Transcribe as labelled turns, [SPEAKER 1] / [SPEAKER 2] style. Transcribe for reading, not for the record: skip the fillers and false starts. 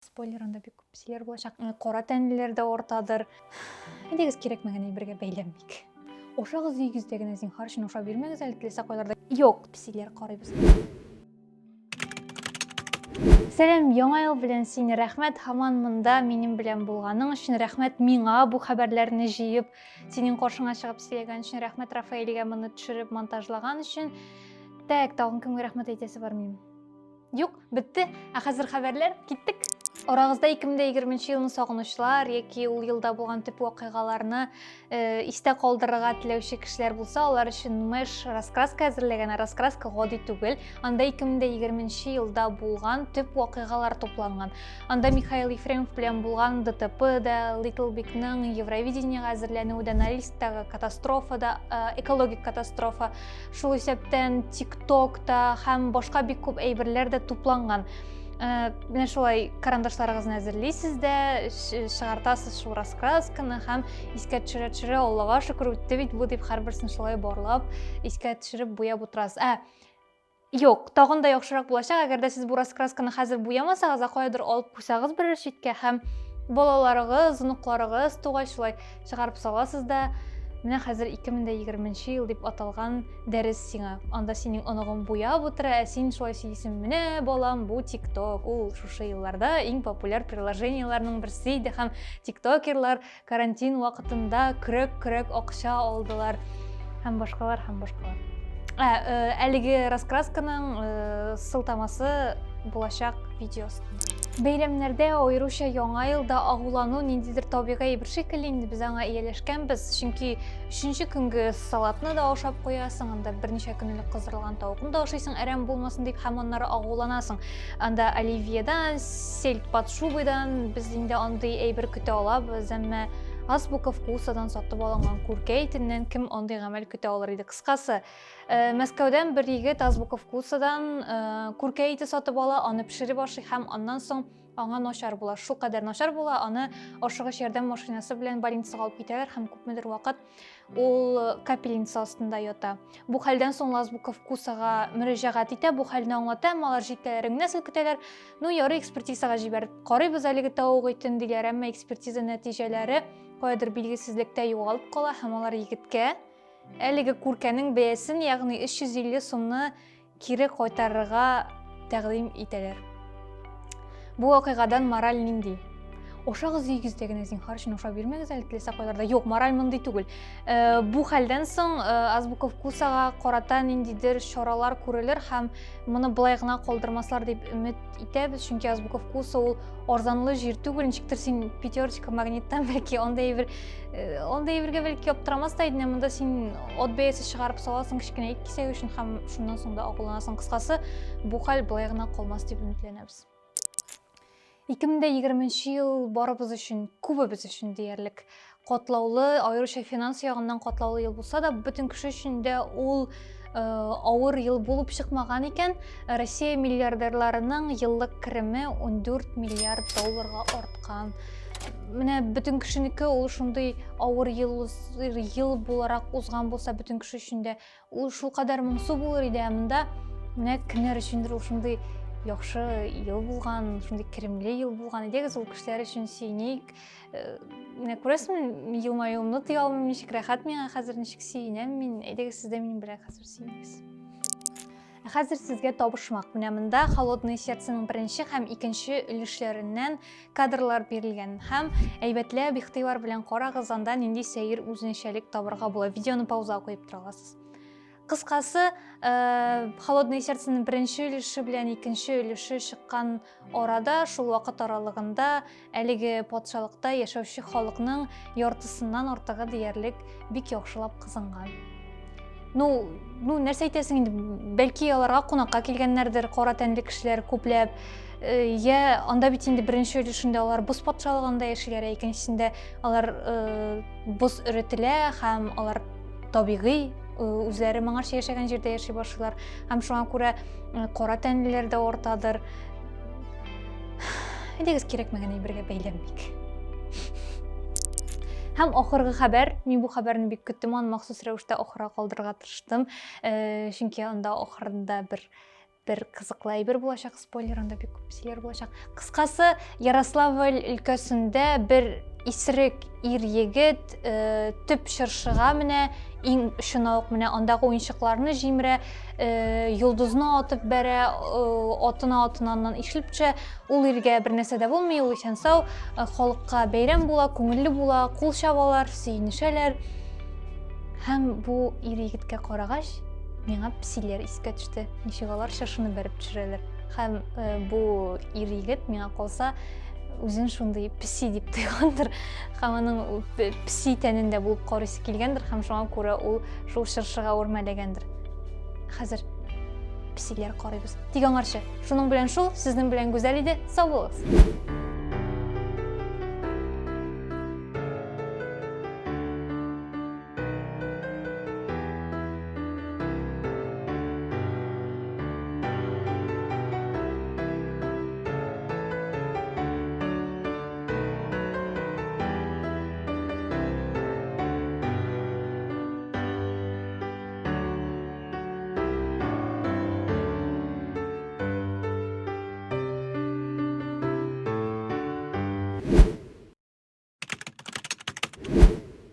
[SPEAKER 1] Спойлер, анда бик күп песиләр булачак. Кара тәнлеләр дә артадыр. Әйдәгез, кирәкмәгән әйбергә бәйләнмик. Ашагыз өегездә генә, зинһар өчен ашап йөрмәгез әле теләсә кайларда. Юк, песиләр карыйбыз. Сәлам, яңа ел белән сине, рәхмәт һаман монда минем белән булганың өчен, рәхмәт миңа бу хәбәрләрне җыеп, синең каршыңа чыгып сөйләгән өчен, рәхмәт Рафаэльгә моны төшереп монтажлаган өчен. Так, тагын кемгә рәхмәт әйтәсе бар минем? Юк, бетте. Ә хәзер хәбәрләр, киттек. Арагызда 2020 елны сагынучылар яки ул елда булган төп вакыйгаларны э, истә калдырырга теләүче кешеләр булса, алар өчен Мэш раскраска әзерләгән. Ә раскраска гади түгел. Анда 2020 елда булган төп вакыйгалар тупланган. Анда Михаил Ефремов белән булган ДТП да, Little Big-ның Евровидениега әзерләнүе дә, Норильсктагы катастрофа да, э, экологик катастрофа, шул исәптән TikTok та һәм башка бик күп әйберләр дә тупланган. Э, менә шулай карандашларыгызны әзерлисез дә, чыгартасыз шул раскрасканы һәм искә төшерә төшерә, Аллага шөкер, үтте бит бу дип һәрберсен шулай барлап, искә төшереп буяп утырасыз. Ә Юк, тагын да яхшырак булачак, әгәр дә сез бу раскрасканы хәзер буямасагыз, ә каядыр алып куйсагыз берәр читкә һәм балаларыгыз, оныкларыгыз тугач шулай чыгарып саласыз да, менә хәзер 2020 ел дип аталган дәрес сиңа. Анда синең оныгың буяп утыра, ә син шулай сөйлисең, менә балам, бу TikTok, ул шушы елларда иң популяр приложениеләрнең берсе иде һәм тиктокерлар карантин вакытында көрәк-көрәк акча алдылар һәм башкалар һәм башкалар. Ә, э, әлеге раскрасканың э, сылтамасы булачак видео астында. Бәйрәмнәрдә, аеруча Яңа елда агулану ниндидер табигый әйбер шикелле инде, без аңа ияләшкәнбез, чөнки өченче көнге салатны да ашап куясың, анда берничә көн элек кыздырылган тавыкны да ашыйсың, әрәм булмасын дип, һәм аннары агуланасың. Анда оливьедан, сельдь под шубойдан без инде андый әйбер көтә алабыз, әмма Азбука вкусадан сатып алынган күркә итеннән кем андый гамәл көтә алыр иде? Кыскасы, э, Мәскәүдән бер егет Азбука вкусадан э, күркә ите сатып ала, аны пешереп ашый һәм аннан соң аңа начар була. Шул кадәр начар була, аны ашыгыч ярдәм машинасы белән больницага алып китәләр һәм күпмедер вакыт ул капельница астында ята. Бу хәлдән соң Лазбуков Кусага мөрәҗәгать итә, бу хәлне аңлата, әмма алар җилкәләрен генә селкетәләр. Ну, ярый, экспертизага җибәреп карыйбыз әлеге тавык итен, диләр, әмма экспертиза нәтиҗәләре каядыр билгесезлектә югалып кала һәм алар егеткә әлеге күркәнең бәясен, ягъни 350 сумны кире кайтарырга тәкъдим итәләр. Бу вакыйгадан мораль нинди? Ошагыз өегездә генә, зинһар өчен ашап йөрмәгез әле теләсә кайларда. Юк, мораль мондый түгел. Э, бу хәлдән соң э, Азбука вкусага карата ниндидер чаралар күрелер һәм моны былай гына калдырмаслар дип өмет итәбез, чөнки Азбука вкуса ул арзанлы җир түгел, ничектер син Пятерочка, Магниттан бәлки андый әйбер э, андый әйбергә бәлки аптырамас та идең, ә монда син от бәясе чыгарып саласың кечкенә ит кисәге өчен һәм шуннан соң да агуланасың. Кыскасы, бу хәл болай гына калмас дип өметләнәбез. 2020 ел барыбыз өчен, күбебез өчен диярлек катлаулы, аеруча финанс ягыннан катлаулы ел булса да, бөтен кеше өчен дә ул э, авыр ел булып чыкмаган икән. Россия миллиардерларының еллык кереме 14 миллиард долларга арткан. Менә бөтен кешенеке ул шундый авыр ел, ел буларак узган булса, бөтен кеше өчен дә ул шулкадәр моңсу булыр иде, ә монда менә кемнәр өчендер ул шундый яхшы ел булган, шундый керемле ел булган. Әйдәгез, ул кешеләр өчен сөеник. Э, менә күрәсезме, елмаюымны тыя алмыйм, ничек рәхәт миңа хәзер, ничек сөенәм мин. Әйдәгез, сез дә минем белән хәзер сөенегез. Ә хәзер сезгә табышмак. Менә монда Холодное сердценың беренче һәм икенче өлешләреннән кадрлар бирелгән. Һәм әйбәтләп игътибар белән карагыз, анда нинди сәер үзенчәлек табырга була. Видеоны паузага куеп тора аласыз. Кыскасы, э, Холодное сердценың беренче өлеше белән икенче өлеше чыккан арада, шул вакыт аралыгында әлеге патшалыкта яшәүче халыкның яртысыннан артыгы диярлек бик яхшылап кызынган. Ну, ну нәрсә әйтәсең инде, бәлки аларга кунакка килгәннәрдер, кара тәнле кешеләр күпләп. Э, я анда бит инде беренче өлешендә алар боз патшалыгында яшиләр, ә икенчесендә алар э, боз өретелә һәм алар табигый э, үзләре моңарчы яшәгән җирдә яши башлыйлар һәм шуңа күрә кара тәнлеләр дә артадыр. Әйдәгез, кирәкмәгән әйбергә бәйләнмик. Һәм ахыргы хәбәр, мин бу хәбәрне бик көттем, аны махсус рәвештә ахырга калдырырга тырыштым, э, чөнки анда ахырында бер Бер кызыклы әйбер булачак, спойлер, анда бик күп песиләр булачак. Кыскасы, Ярославль өлкәсендә бер исерек ир егет э, төп чыршыга менә, иң очына ук менә, андагы уенчыкларны җимерә, э, йолдызны атып бәрә, э, атына атына аннан ишелеп төшә. Ул иргә бер нәрсә дә булмый, ул исән сау, э, халыкка бәйрәм була, күңелле була, кул чабалар, сөенешәләр. Һәм бу ир егеткә карагач, миңа песиләр искә төште. Ничек алар чыршыны бәреп төшерәләр. Һәм э, бу ир егет миңа калса үзен шундый песи дип тойгандыр. Һәм аның песи тәнендә булып карыйсы килгәндер һәм шуңа күрә ул шул чыршыга үрмәләгәндер. Хәзер песиләр карыйбыз. Тик аңарчы, шуның белән шул, сезнең белән Гүзәл иде. Сау булыгыз.